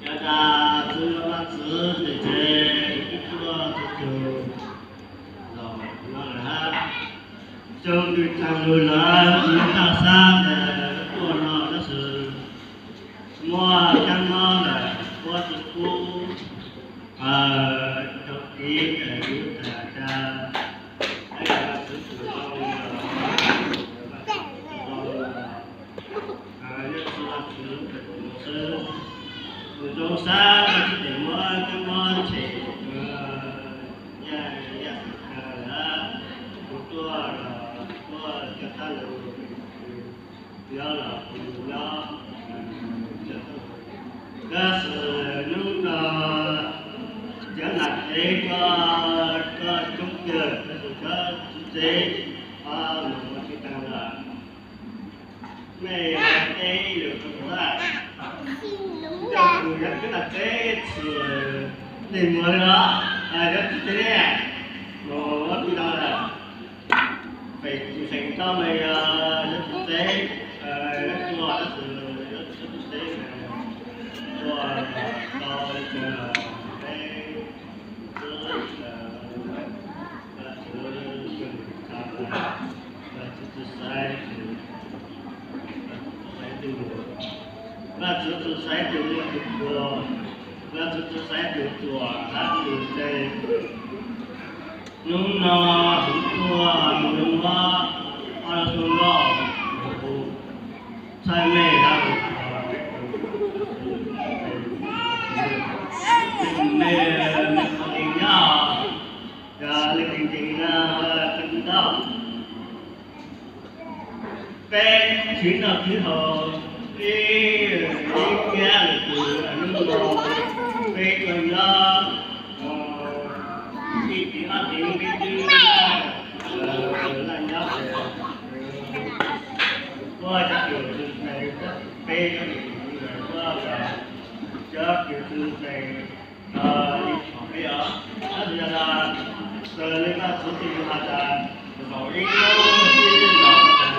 Yog tas txwv los Vaj Txwv ces twb tuaj txog tug zaum no lawm hab. Cov kws taag lug lawm kuv yeej xaav tas tuaj no tab sis muaj kaab mob lawm, puab tsi pub rau kiv, kuv tas tas, Vaj Txwv tug zoo, Vaj Txwv tug zoo, nyob tsi Vaj Txwv tug zoo xwb. Kuv zoo sab tsi tes muab kaab mob tshem, yaj yaj kag lawm, kuv tuaj los tuaj coj tab lug, nyob los kuv nyob. Tab sis hnub no cov nam tsev koj, koj coob kawg, tab sis cov txiv tsev mus ua tsis taag lawm. Mej teb lug rua kuv, cov nam tsev txhua tes muag le os, cov txiv tsev mus ua tsis taag lawm. Feem xwm tau mas yog cov txiv tsev tuaj, tab sis cov txiv tsev tuaj tau li cas peb twb, Vaj Txwv tsi saib, Vaj Txwv tsi saib tus, Vaj Txwv tsi saib tus muaj tus tuag, Vaj Txwv tsi saib tus tuam hab tus ntse. Hnub no kuv tuaj mus muab ob lub suab nkauj rua kuv, txhawb mej hab kuv, mej, mej qhov kev nyob, yog leej twg nkees na, txhawb kuv tau. Peb khwv noj khwv haus, ib, ib kiab lwm tus, hnub no peb tuaj nyob ib tiv ob tiv, peb twb laj nyob, puab cov kws txwv ntxhais, peb cov kws txwv ntxhais, puab cov kws txwv ntxhais li thaum peb os, tab sis yog tas raws li Vaj Txwv txuj lug has tas, zaum ib hnub ib zaug tas,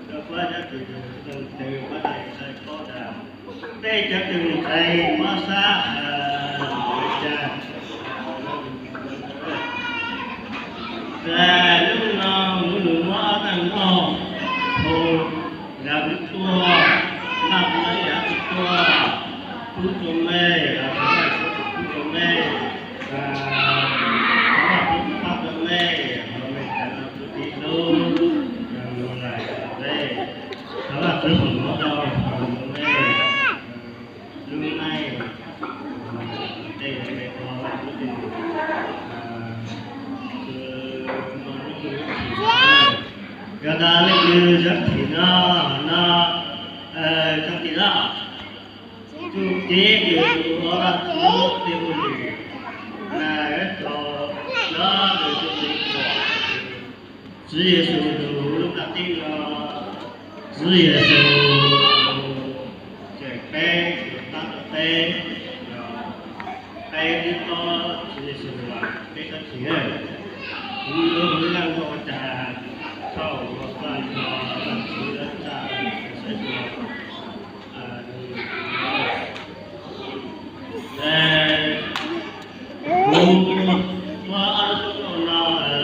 rau puab cov kws txwv ntxhais, puab cov kws txwv ntxhais paub tas peb cov kws ntxhais muab sab, tas hnub no kuv lug muab ob tag nkauj, hu, yog kuv tuaj, Vaj Txwv yog kuv tuaj pub rua mej, pub rua mej, Vaj Txwv pab rua mej, ua mej tas no kuv tiv lub, lug lawm, thov Vaj Txwv foom hmoov rau, foom rua mej lub neej, tej mej ua Vaj Txwv tej, yog tas leej twg yuav thim no, no, tso tim no, txuj kev kws ua Vaj Txwv tej ua lwm na, yuav tau nyob rau txuj kev ua Tswv Yexus lub nplaj teb no, Tswv Yexus tseem peb, tseem pab tau peb, peb twb paub Tswv Yexus peb txhob chim. Kuv lub hauv laj ntuj ua cas txhob ua koj yog Vaj Tswv txaj saib xyuas. Kuv muab ob lub suab nkauj no,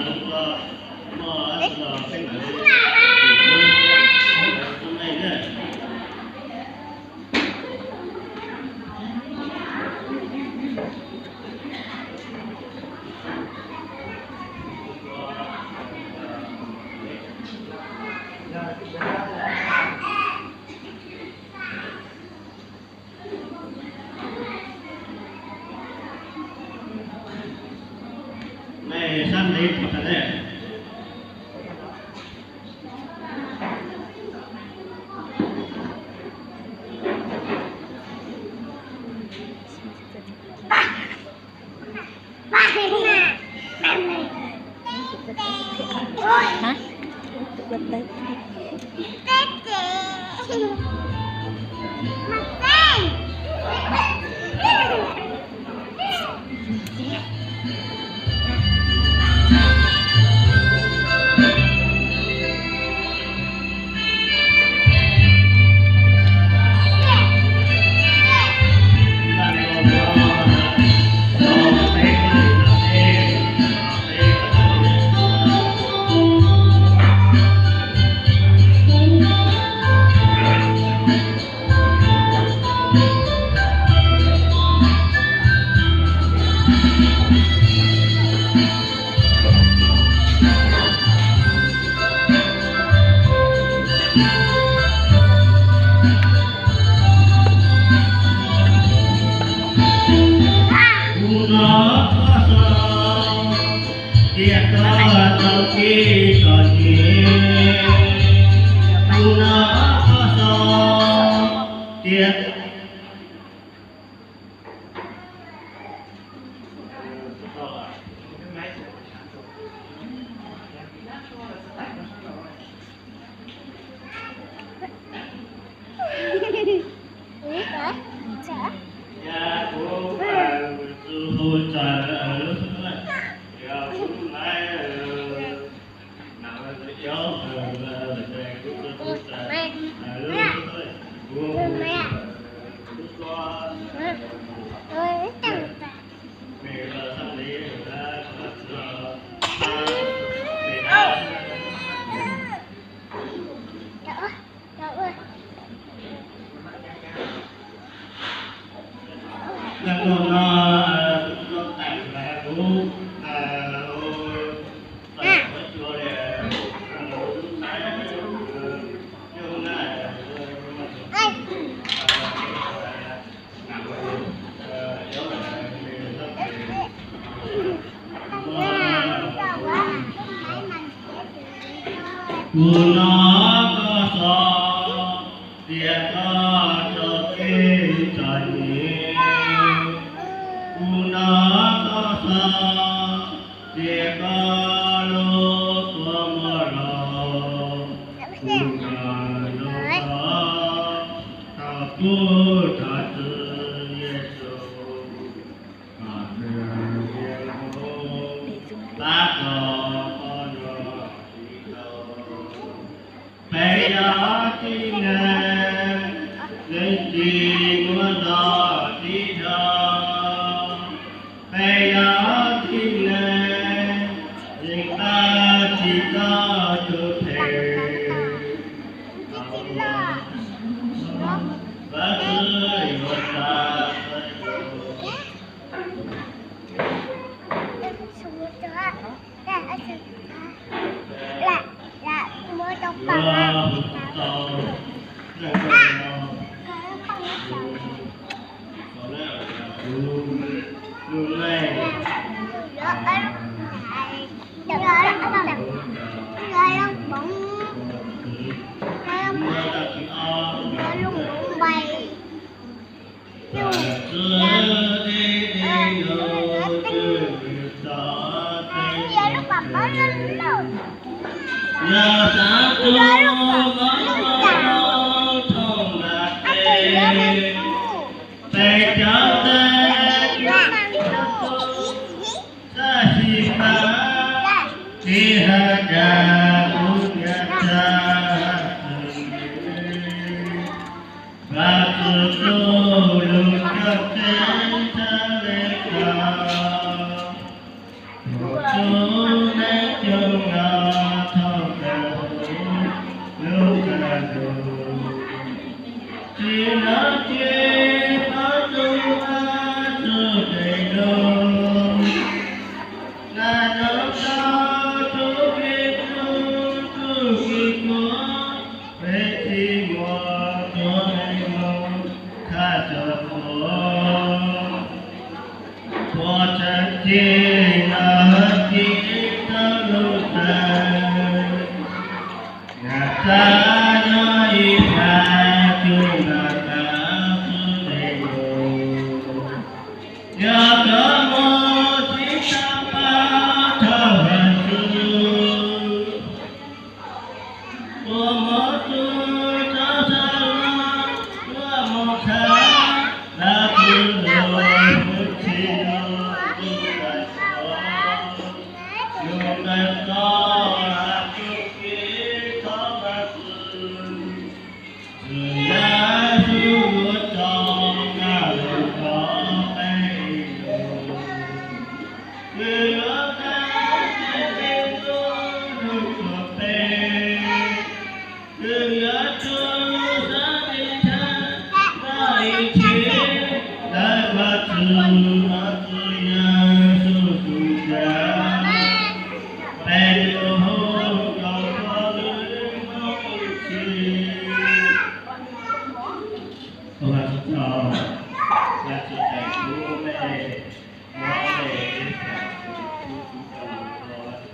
kuv muab los peb mam li, kuv muab nej na. Nej sab ntev puas tas ne? Tias koj tau kev txom nyem, kuv hnov koj xov tias Kuv hnov koj xov tias koj tau kev txom nyem. Kuv hnov koj xov tias koj lub kua muag los, kuv kawm nrog koj thaum kuv thov Tswv Yexus kom nws ua pab rau koj nyob tsis tau. Peb yog tib neeg, leej tsis muaj dog tib yog. Peb yog tib neeg, leej pab tsis tau tus phem. Vajtswv yuav tsa Peb cov ntawd sab xis pab tiv haj cas kuv niam tsa Vajtswv txuj lus cog tseg txhaj le tau. Thaum tub neeg coob no thaum kawg huv lub qab ntuj, tsis hnov tsis pom tus Vajtswv tej lus. Nag noj tso tus Vajtswv txuj kev tuag, tus kev tuag, peb tsis muaj tuab neeg mus thaj tsam tuag. Puas tseeb tiag no hwj chim txog lub ntawd, nag tsa nyob ib pab tug nag tsa txuj kev tuag. Yog koj mus tsis tau pab thov Vajtswv, ua mov txuj tso sab laj, ua mov tshaj, Vajtswv lub hwj chim no tsis tau tuag. Yus kawm txog txuj kev thov Vajtswv, Tswv Yexus yuav tso nqa los rau peb lub, Nws yuav tsa tej kev tuag rau peb, Nws yuav tso lub sab ntsuj plig nrog ib txhis ntawm Vajtswv, Vajtswv Yexus tus Tswv, peb yuav hu kom koj lub hwj chim. Ua Vajtswv tsaug, Vajtswv tes kuv mej, muab mej ib txhais tus tub tub rau lawv,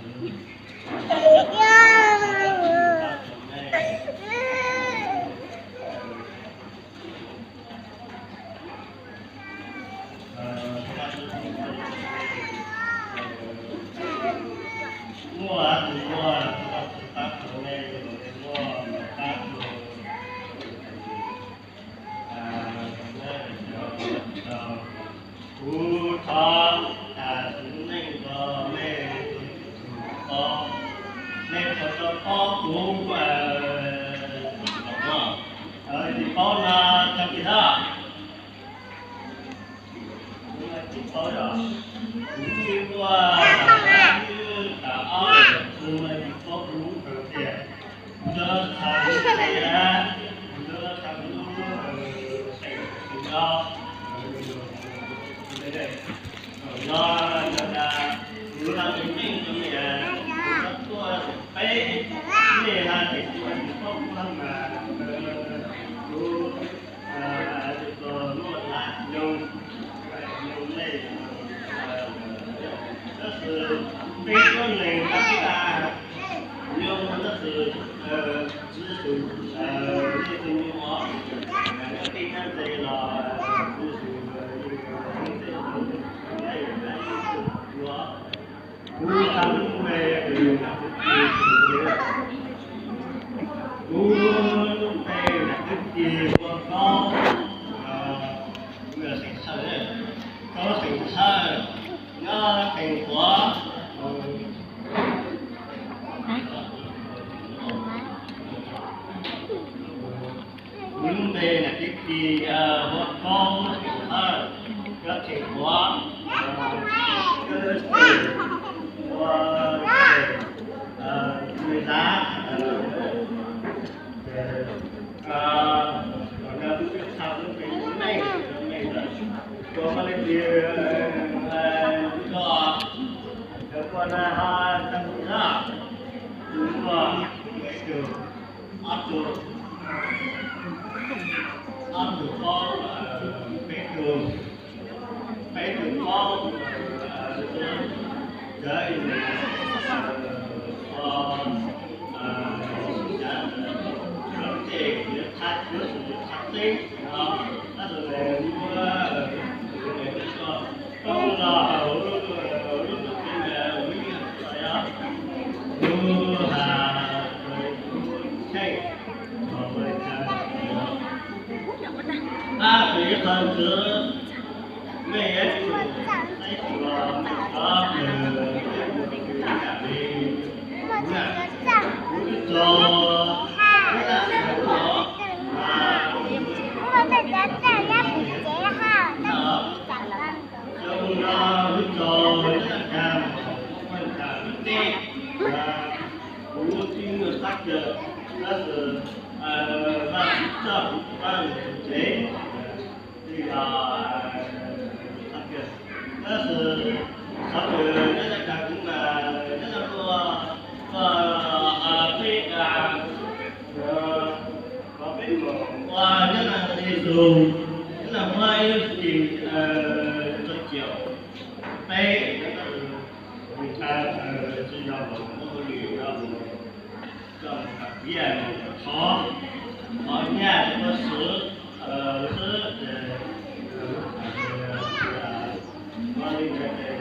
Tsis paub no, tsis paub yom. Kuv yeej muaj ib tas ob lub no tsis paub kuv lub heev tiag. Kuv cov txhais lub tsev, kuv cov txhais lub seem tus no, no yog kuv hais meej rau nej, kuv tuaj peb, nej hais tias kuv tsis paub kuv hais mas, kuv tus muaj laj nyoog, nyoog nej, tab sis peb tuab neeg tab sis nyoog tab sis Tswv Yexus, nej tus nyuj os, nyob tij nyob ntse los Tswv Yexus yeej ua. Kuv txhais lub npe, kuv lub npe yog Kwv Tij Ua Kaub, kuv yog xeem Thawj, Kaub xeem Thawj, nyob xeem Huav. Kuv lub npe yog Kwv Tij Ua Kaub, xeem Thawj, nyob xeem Huav, nyob xeem Huav, nyob xeem Huav. Ob tug paub, peb tug, peb tug paub, cov ua, cov tej yuav tha, yuav tha teb no, tab sis muab, toob los hauv lub, lub teb, lub has, cheej, tab sis ib qho ntxiv, mej yuav tsum saib xyuas mej cov kws, kws yam li kuv na, kuv twb tso, kuv na, kuv twb tso, kuv twb tso, kuv twb tso, kuv twb tso, kuv twb muaj sab kawg, tab sis Vajtswv tso kuv pab tus tsev, twb yog sab kawg, tab sis xov xwm nyob rau kuv mas nyob rau tuaj, tuaj peb, kom peb mus ua nyob rau Yexus, nyob rau muab ib lub xim rau caum peb, nws tsis yog los muab hauj lwm no mus coj mus tham piav mus thov, thov nyaj ua swv, swv ces ua li ntawd ces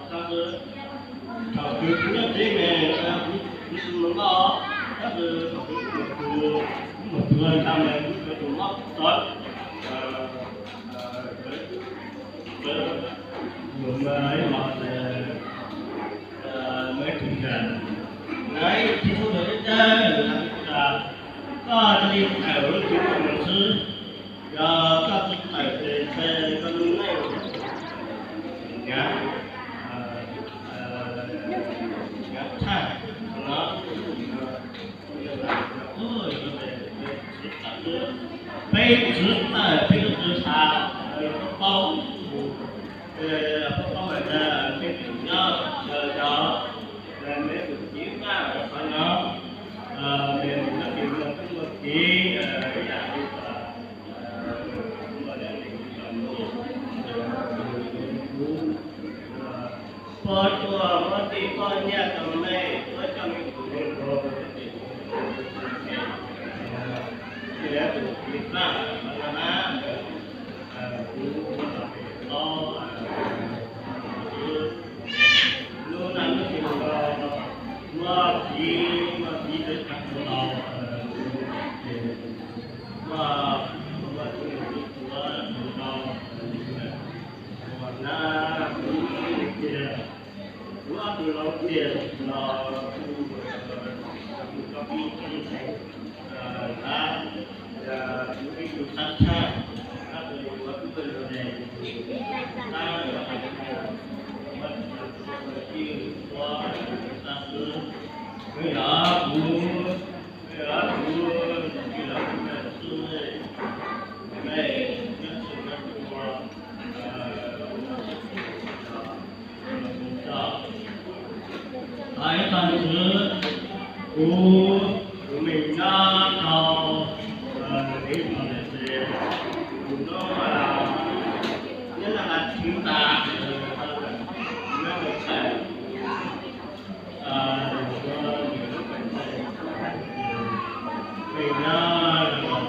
thaum twg kuv nyob tsev ne, kuv tus hluas nkauj, tab sis thaum twg kuv mus tus, kuv mus tus ntawd kuv tus hluas nkauj tod, mus ib los, mus ib tug, ib tug tib tug, koj cia li tawm lub tsev no mus xwb, yog koj tsis tawm ces ntshe koj lub neej hnyav, hnyav tshaj no. Peb txwv tawm peb lub txwv xav paub, paub mas peb tseem nyob, yog, yog peb tus txiv Maj qhov no, nws nyob tim no twb muaj kev ib yam li kuv, pog tuaj muab tij poj nyiaj rau mej, muab coj mej tus me nraug, tus txiv Maj qhov no na, kuv, lub no lub tsis nkaus, muaj txiv, muaj txiv txawv tag txawv los, muaj, muaj txiv txawv tag txawv los, ua na, kuv tias, kuv ob tug laus tias los, kuv, kuv tau pib txheeb, tab, Thov ib txhia xwb, kuv, kuv me nyab tau, ib txhia ces kuv no, nyob no a txhwv tas, nyob no txhais, me nyab los,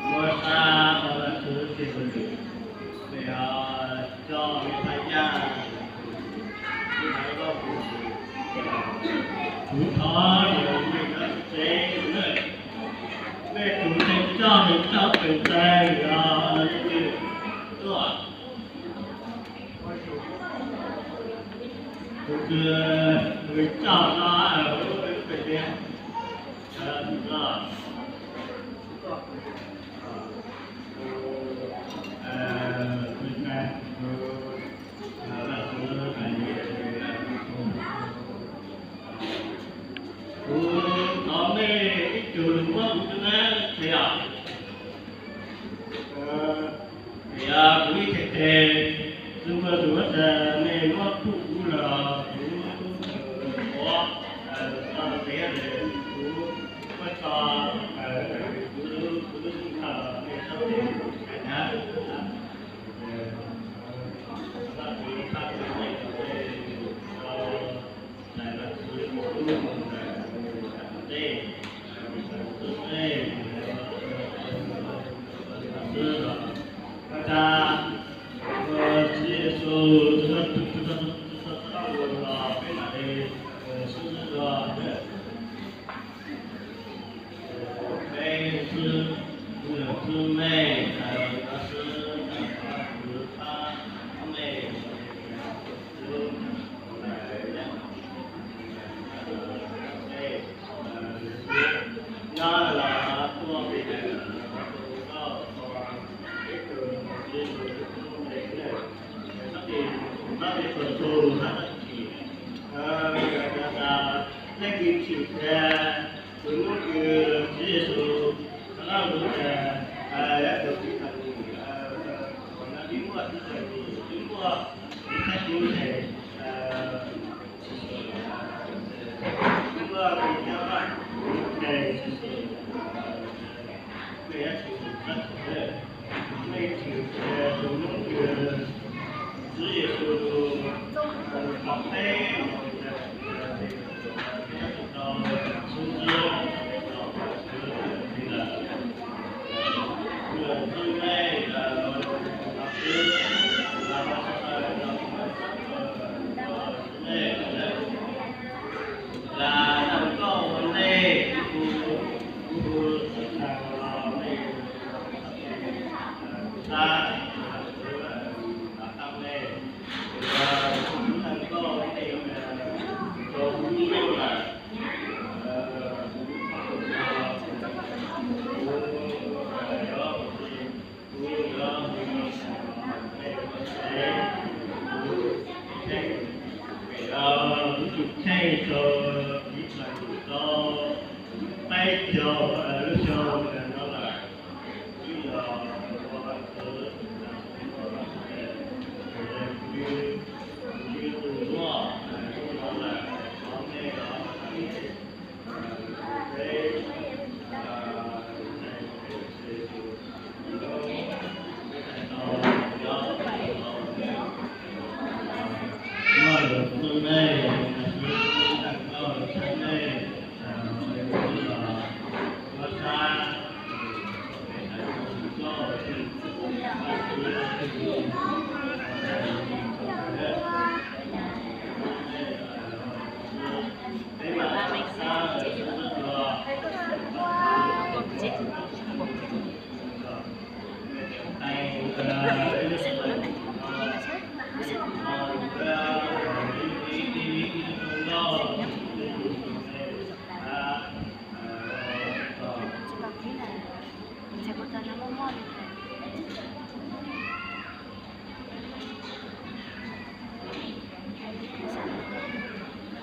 muab sab, muab txhwv txhia, coj me thaj yaj, kuv thov mej nyab txev, mej tus tseem coj, tseem coj pem tes os, tuaj. Tus twg coj no, pem tes, tus no. Kuv thov mej ib tug muab kuv tus nab qhia. Yog kuv ib txhia tes, tus muaj tus huab tais, mej muab pub kuv los kuv qhuav tau tes, kuv muab tso, kuv lub, kuv lub xub thawj los mej txhob tes, kuv tsis hais na. Leej twg chim tias tus hlub kws Tswv Yexus, Peb Laj lus tias, yog tus tib tag nim, qhov no twb muaj tib tag nim, twb muaj ib thaj kub tes, twb muaj ib thaj vaj tes, mej yuav tsum txhob